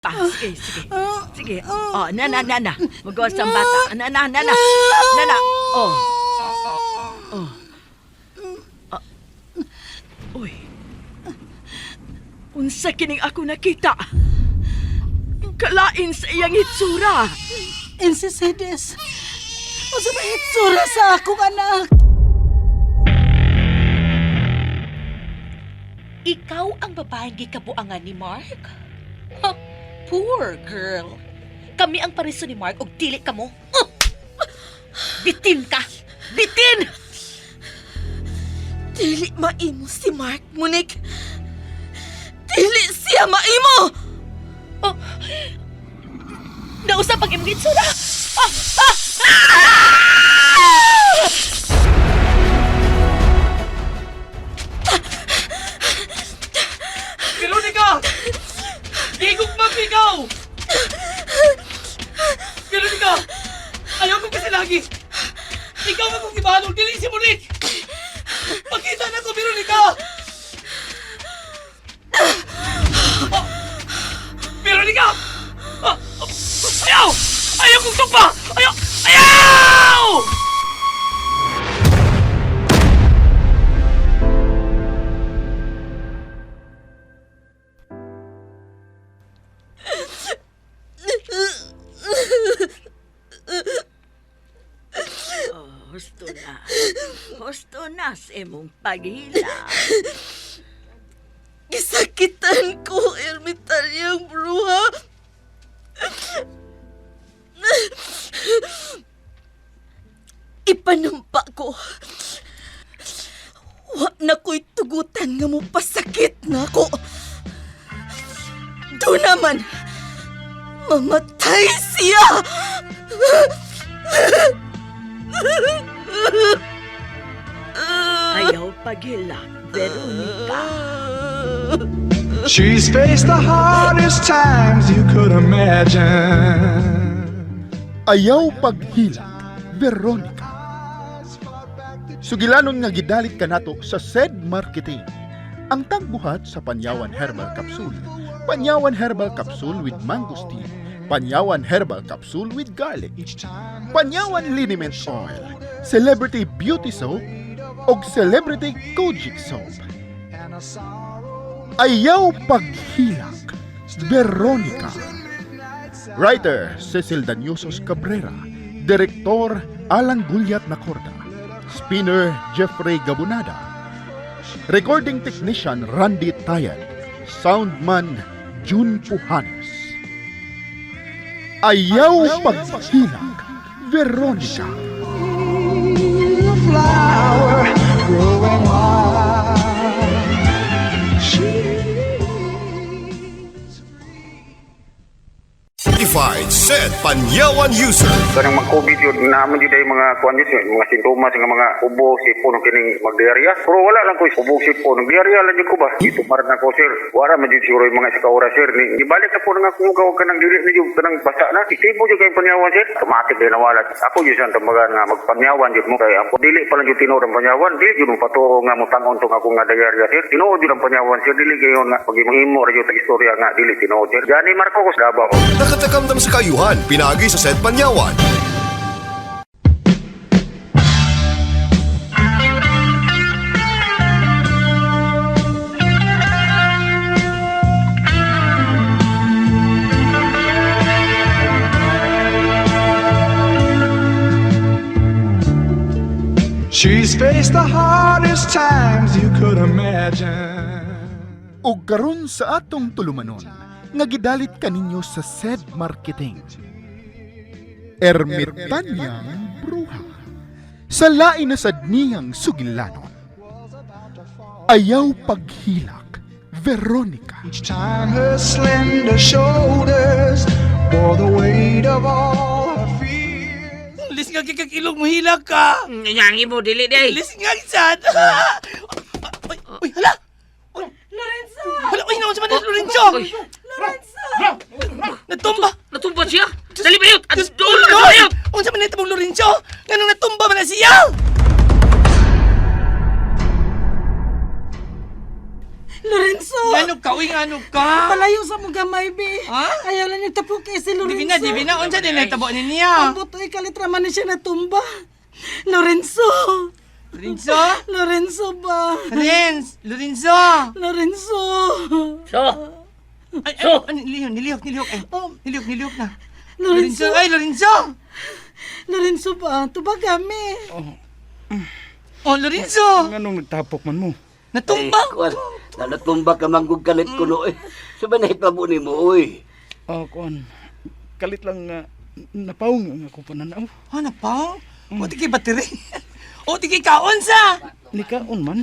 Pa, sige, sige. Sige. Oh, na, na, na, na. Magawas ang bata. Na, na, na, na. Na, na. Oh. Oh. Ah. Uy. Unsa kining ako nakita? Kalain sa iyang hitsura. Insisedes, unsa ba hitsura sa akong anak? Ikaw ang babaeng gikabuangan ni Mark? Ha, poor girl. Kami ang pariso ni Mark og dili ka mo. Bitin ka! Bitin! Dili maimo si Mark, Monique. Dili siya maimo! Oh. Nausap ang imong itsura! Ah! Ah! Ah! Veronica! Gigugma ko ikaw! Veronica! Ayaw ko kasi lagi! Ikaw ang akong ibalong, dili si Monique! Pakita na ko, Veronica! Oh! Veronica! Ah! Oh! Ayaw! Ayaw kong tumpa! Ayaw! Ayaw! Oh, husto na. Husto na sa imong paghila. Gisakitan ko, ermitaryang bruha. Ipanumpa ko. Wa na ko'y tugutan nga mo pasakit na ako. Do naman, mamatay siya! Ayaw paghilak, Veronica. She's faced the hardest times you could imagine. Ayaw paghilak, Veronica. Sugilanon nga gidalit kanato sa said marketing. Ang tagbuhat sa Panyawan Herbal Capsule. Panyawan Herbal Capsule with mangosteen. Panyawan Herbal Capsule with garlic. Panyawan Liniment Oil. Celebrity Beauty Soap og Celebrity Kojic Soap. Ayaw paghilak, Veronica. Writer, Cecil Danyosos Cabrera. Director, Alan Gulyat Nacorda. Spinner, Jeffrey Gabunada. Recording Technician, Randy Tayan. Soundman, June Pujanes. Ayaw Paghilak, Veronica. The flower growing wild. She's Certified said Panyawan user. Kanang mag-COVID yun, naman yun ay mga kuan yun, mga sintomas nga mga ubo, sipon, kining magdiarya. Pero wala lang ko, ubo, sipon, diarya lang yun ko ba? Itumar na ko, sir. Wala man yun siguro yung mga isa ka oras, sir. Ni, ibalik na po nga kung ka kanang dili na yun, kanang basa na. Isibo yun kayong panyawan, sir. Automatic din nawala. Ako yun siyang tambagan nga magpanyawan yun mo. Kaya ako, dili pa lang yun tinuod ang panyawan. Dili yun mo patuo nga mo tangon tong ako nga diarya, sir. Tinuod yun ang panyawan, sir. Dili kayo nga, pag-imahimo, radyo tag-istorya nga, dili tinuod, sir. Johnny Marco, ko sa Davao. Nakatakamdam sa kayuhan, pinagi sa said Panyawan. She's faced the hardest times you could imagine. Og karon sa atong tulumanon, nga gidalit kaninyo sa said marketing. Ermitanyang bruha. Sa lain na sad niyang sugilanon. Ayaw paghilak, Veronica. Each time her slender shoulders bore the weight of all her fears. Lis nga kikag ilong mo hilak ka! Nyangi mo, dili day. Lis nga sad! Uy, uy, hala! Uy, Lorenzo! hala, uy, naman sa manis, Lorenzo! Uy, Lorenzo! Natumba! natumba siya. Dali ba yun? Diyos Adol na Lord! yun! Unsa man ito mong Lorenzo? Nganong natumba man na siya? Lorenzo! Ngano ka, uy, ngano ka? Palayo sa mong gamay, be. Ha? Ayaw Ayaw lang yung tapok kay si Lorenzo. Divina, Divina, unsa din nahitabo ni niya? Ang buto ay kalitra man ni siya natumba. Lorenzo! Lorenzo? Lorenzo ba? Renz! Lorenzo! Lorenzo! So, Ay, ay, ay, nilihok, nilihok, nilihok. Ay, nilihok, nilihok na. Lorenzo! Ay, Lorenzo! Lorenzo ba? Tubagami. Oh, Lorenzo! Anong nagtapok man mo? Natumba! Kuan, natumba ka manggug kalit kuno eh. Sa ba nahitabo nimo oy? Oh, kuan. Kalit lang nga napaong ang ako pananaw. Oh, napaw? O, di kay battery. O, di kay kaon sa! Nikaon man.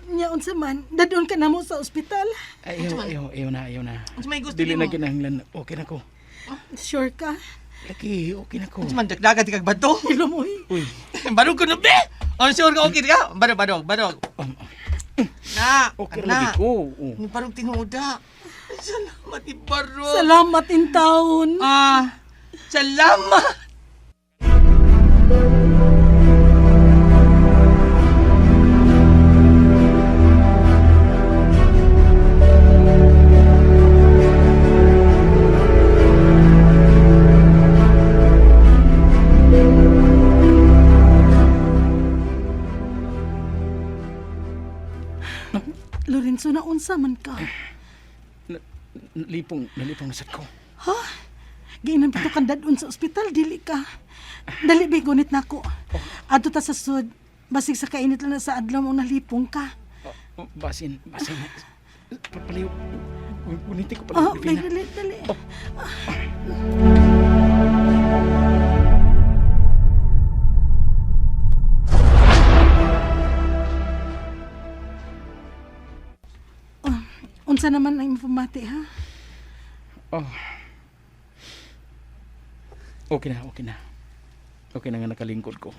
Nya unsa man, dadon ka na mo sa ospital. Ay, ayaw, ayaw, ayaw na, ayaw na. Unsa may gusto Dili nimo? na kinahanglan. Okay na ko. Sure ka? Laki, okay na ko. Unsa man dagdagan di kag bato? Ilo mo eh. Uy, Barog ko na be! Oh, sure ka okay ka? Barog, barog, barog. Na, okay na. lagi ko. Oh. Ni barog tinuoda. Ay, salamat ni barog. Salamat in taon. Ah, salamat. Lorenzo, naunsa man ka? Nalipong, nalipong nasad ko. Ha? Giinan pa to kang dadon sa ospital, dili ka. Dali be, gunit na ko. Adto ta sa sud, basig sa kainit lang na sa adlaw mo nalipong ka. Oh, basin, basin. Paliw. Guniti ko Oh, pala. dali, dali, dali. Oh, unsa naman ang imong pamati, ha? Oh. Okay na, okay na. Okay na nga nakalingkod ko.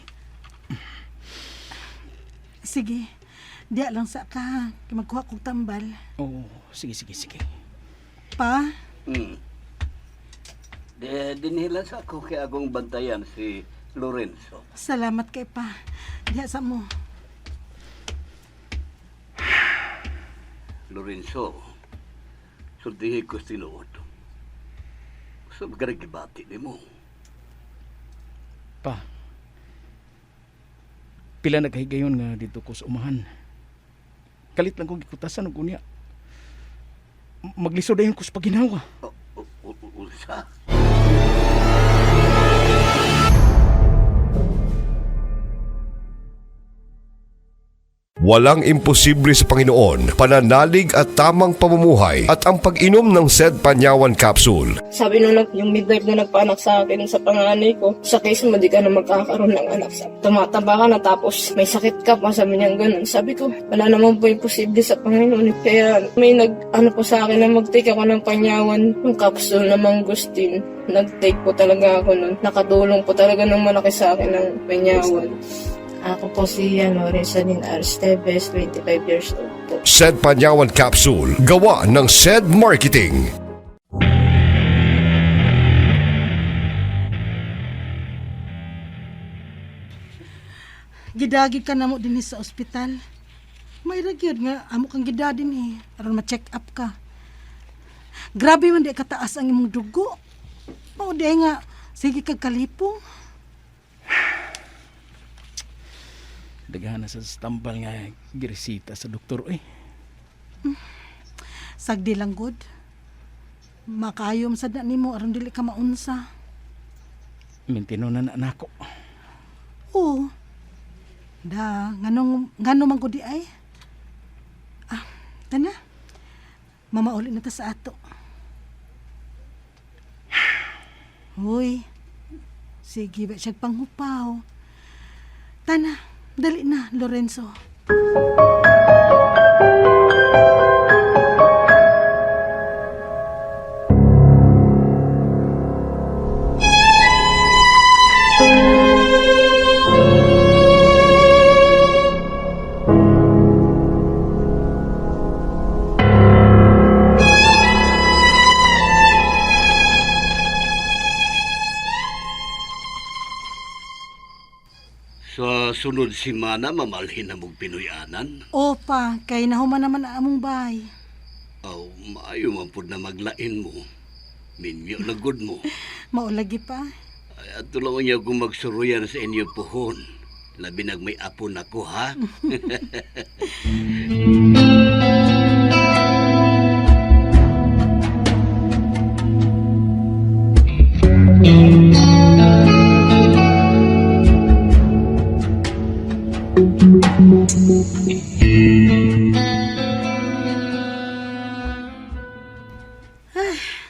Sige, diya lang sa ka, ha? Kay magkuha kog tambal. Oo, sige, sige, sige. Pa, De dinhila sa ako kay akong bantayan si Lorenzo. salamat kay pa. Diya sa mo. Lorenzo. Sultihi ko sa tinuod. Sa mga gibati nimo. Pa. Pila na kahigayon nga dito ko sa umahan. Kalit lang kong gikutasan og unya. Maglisod dayon ko sa paginawa. Unsa? Walang imposible sa Panginoon, pananalig at tamang pamumuhay at ang pag-inom ng said Panyawan Capsule. Sabi nung yung midwife na nagpaanak sa akin sa panganay ko, sa case mo di ka na magkakaroon ng anak. Sabi, tumataba ka na tapos may sakit ka pa, sabi niya ganun. Sabi ko, wala naman po imposible sa Panginoon. Kaya may nag, ano po sa akin na mag-take ako ng panyawan, yung capsule na mangustin. Nag-take po talaga ako nun. Nakatulong po talaga ng malaki sa akin ng panyawan. Ako po si ano, Rizalyn Arsteves, 25 years old po. Said Panyawan Capsule, gawa ng said marketing. Gidagi ka na mo dinhi sa ospital. May gyud nga amo kang gida dinhi aron ma-check up ka. Grabe man di kataas ang imong dugo. Mao di nga sige kag kalipong. Daghan na sa tambal nga giresita sa doktor eh. Sagdi lang gud. Makayom sad na nimo aron dili ka maunsa. Mintino na na nako. Oo. Da, nganong ngano man gud di ay? Ah, tana. Mamauli na ta sa ato. Hoy. Sige ba siya panghupaw. Tana, dali na, Lorenzo. Sa sunod simana mamalhin na mong Pinoy-anan. Opa, kay nahuman naman ang among bahay. Aw, maayo man pud na maglain mo. Minyo na good mo. Maulagi pa. Ay, ato lang niya kung magsuruyan sa inyo puhon. Labi nag may apo na ko, ha?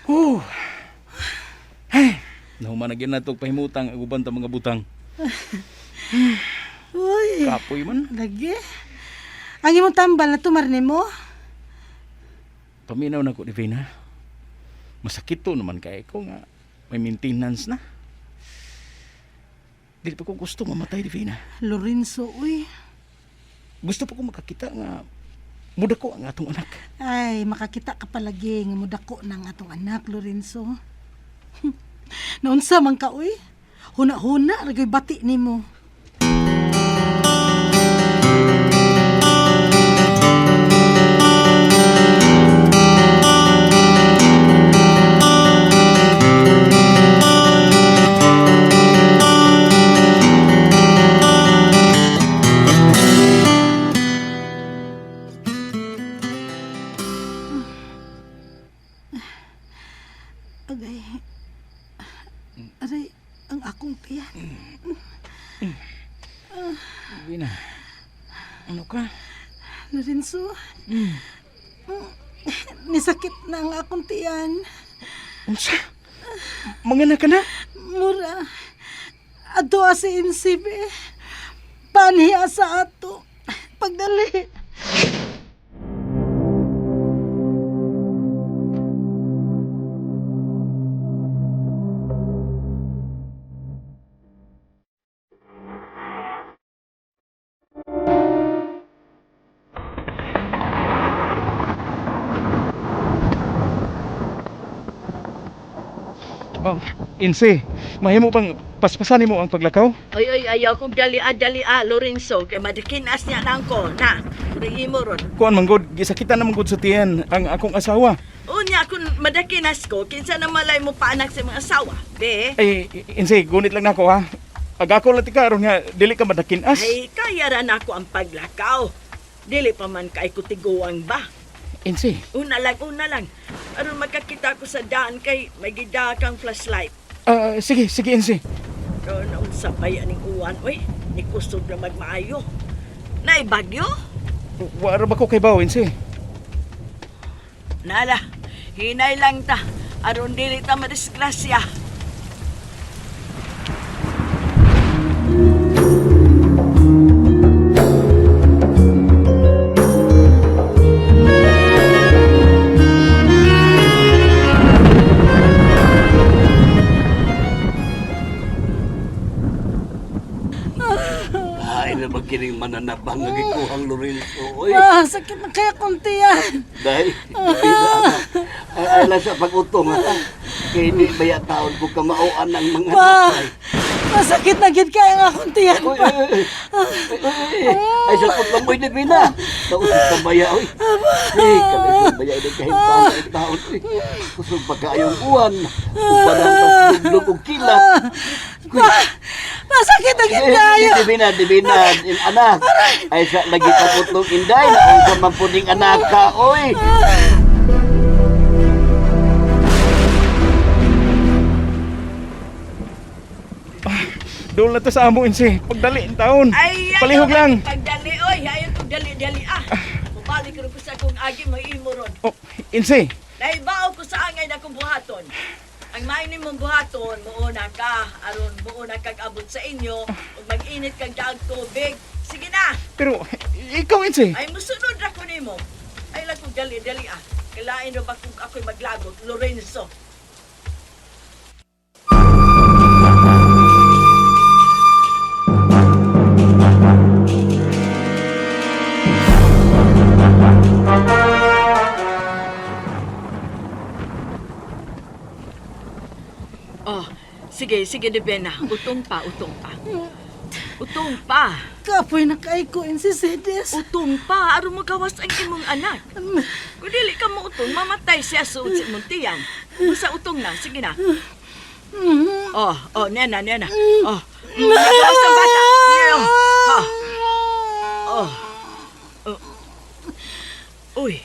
Oh. Hey, nahuman na gyud natog pahimutang ang uban ta mga butang. Uy. Kapoy man. Lagi. Ang imong tambal na tumar nimo. Paminaw na ko Divina. Masakit to naman kay ko nga may maintenance na. Dili pa ko gusto mamatay Divina. Lorenzo, uy. Gusto pa ko makakita nga muda ko ang atong anak. Ay, makakita ka palagi nga mudako ng atong anak, Lorenzo. Naunsa man ka, uy. Huna-huna, ragoy bati nimo. Agay. Aray, ang akong tiyan. Divina. Ano ka? Lorenzo. Nisakit na ang akong tiyan. Unsa? Manganak ka na? Mura. Ato si NCB. Panhiya sa ato. Pagdali. Oh, Insi, mahimo pang paspasan nimo ang paglakaw? Oy, oy, ayaw kong dali ah, dali ah, Lorenzo. Kay madikinas niya lang ko. Na, uri imo ron. Kuan man gud, gisakitan naman gud sa tiyan ang akong asawa. Unya, kung madakinas ko, kinsa na malay mo paanak sa mga asawa. Be? Ay, Insi, gunit lang nako ha. Agako lang tika aron nga dili ka madakinas. Ay, kaya ra nako ang paglakaw. Dili pa man kay kutiguang ba. Insi, Una lang, una lang. Aron magkakita ko sa daan kay may gida kang flashlight. ah, sige, sige Insi. Pero naunsa pa yan ang uwan, uy. Ni kusog na magmaayo. Naibagyo? Wara ba ko kay baw, Insi? Nala, hinay lang ta. Aron dili ta madisgrasya. Ay, na ba kining mananabang nga gikuhang Lorenzo, oy. Ah, sakit na kaya akong tiyan. Dahil, Divina, anak. Ay, ay lang sa pag-utong, ha? Kaya hindi baya taon ko kamauan ang mga Pa, anak. masakit na gid kaya ang akong tiyan Oy, pa. oy, oy, oy, oy, ay, sa putlang mo'y Divina. Tausog ka baya, oy. Ay, kalisod baya, ay nagkahintaan ang taon, oy. Kusog pa kaayong uwan. Uban ang pasduglog og kilat. Pa, masakit na gid kayo. Divina, Divina, anak. Ay, sa lagi pag-utong inday, naong ka man puning anak ka, oy. Dool na to sa amo, Insi. Pagdali in taon. Ay, ayaw Palihog lang. Pagdali, oy. Ayaw kong dali-dali ah. Mubalik rin ko sa akong agi, may imo ron. Oh, Insi, Naibao ko sa angay na kong buhaton. Ang main mong buhaton, muuna ka. Aron muuna kag abot sa inyo. Ug mag-init kag daag tubig. Sige na. pero ikaw, Insi. Ay, musunod ra ko nimo. Ay lang kong dali-dali ah. Kailain ra ba kung ako'y maglagot, Lorenzo? Oh, sige, sige, Divina. Utong pa, utong pa. Utong pa. Kapoy na kay ko, Insi Sedes. Utong pa, aron magawas ang imong anak. Kung Kung dili ka mo utong, mamatay siya sa sa imong tiyan. Sa utong na, sige na. Oh, oh, nena, nena. Oh, magawas ang bata. Oh, ha. Oh. Oh. Uy.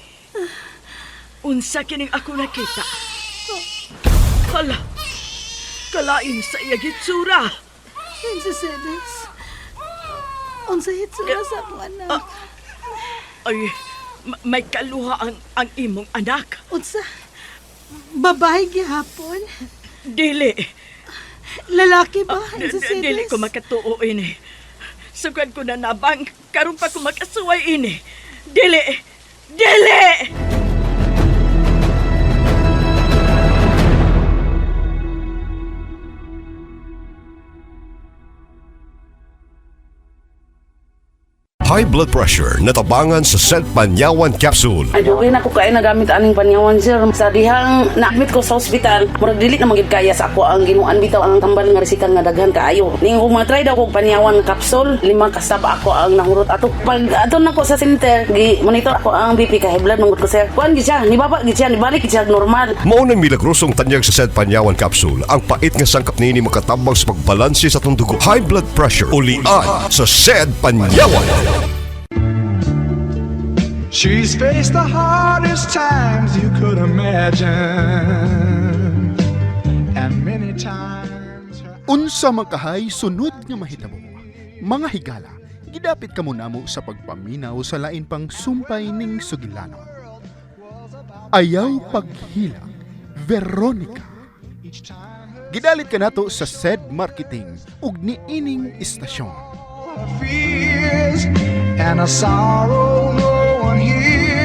Unsa kining ako nakita? Hala. Kalain sa iya gitsura. Unsa Sedes? Unsa hitsura sa akong anak? Ay, may kaluha ang imong anak. Unsa? Babae gihapon? Dili. Lalaki ba? Unsa Sedes? Dili ko makatuo ini. Sugad ko na nabang, karon pa ko makasuway ini. Dili! Dili! High blood pressure natabangan sa Sed Panyawan Capsule. Ay, dugay na ko kay nagamit aning panyawan, sir. Sa dihang na-admit ko sa ospital, murag dili na magid kaya sa ako ang ginuan bitaw ang tambal nga resita nga daghan kaayo. Ning kung matry daw kog panyawan nga kapsul, 5 ka sab ako ang nahurot ato. Pag ato na ko sa center, gi monitor ako ang BP kay high blood manggod ko, sir. Kuan gid siya, nibaba gid siya, nibalik gid siya normal. Mao nang milagrosong tanyag sa Sed Panyawan Capsule ang pait nga sangkap niini makatabang sa pagbalanse sa atong dugo. High blood pressure ulian sa Sed Panyawan. She's faced the hardest times you could imagine. And many times her Unsa man kahay sunod nga mahitabo. Mga higala, gidapit kamo namo sa pagpaminaw sa lain pang sumpay ning sugilanon. Ayaw paghilak, Veronica. Gidalit kanato sa said marketing ug niining istasyon. fears and a sorrow no one hears.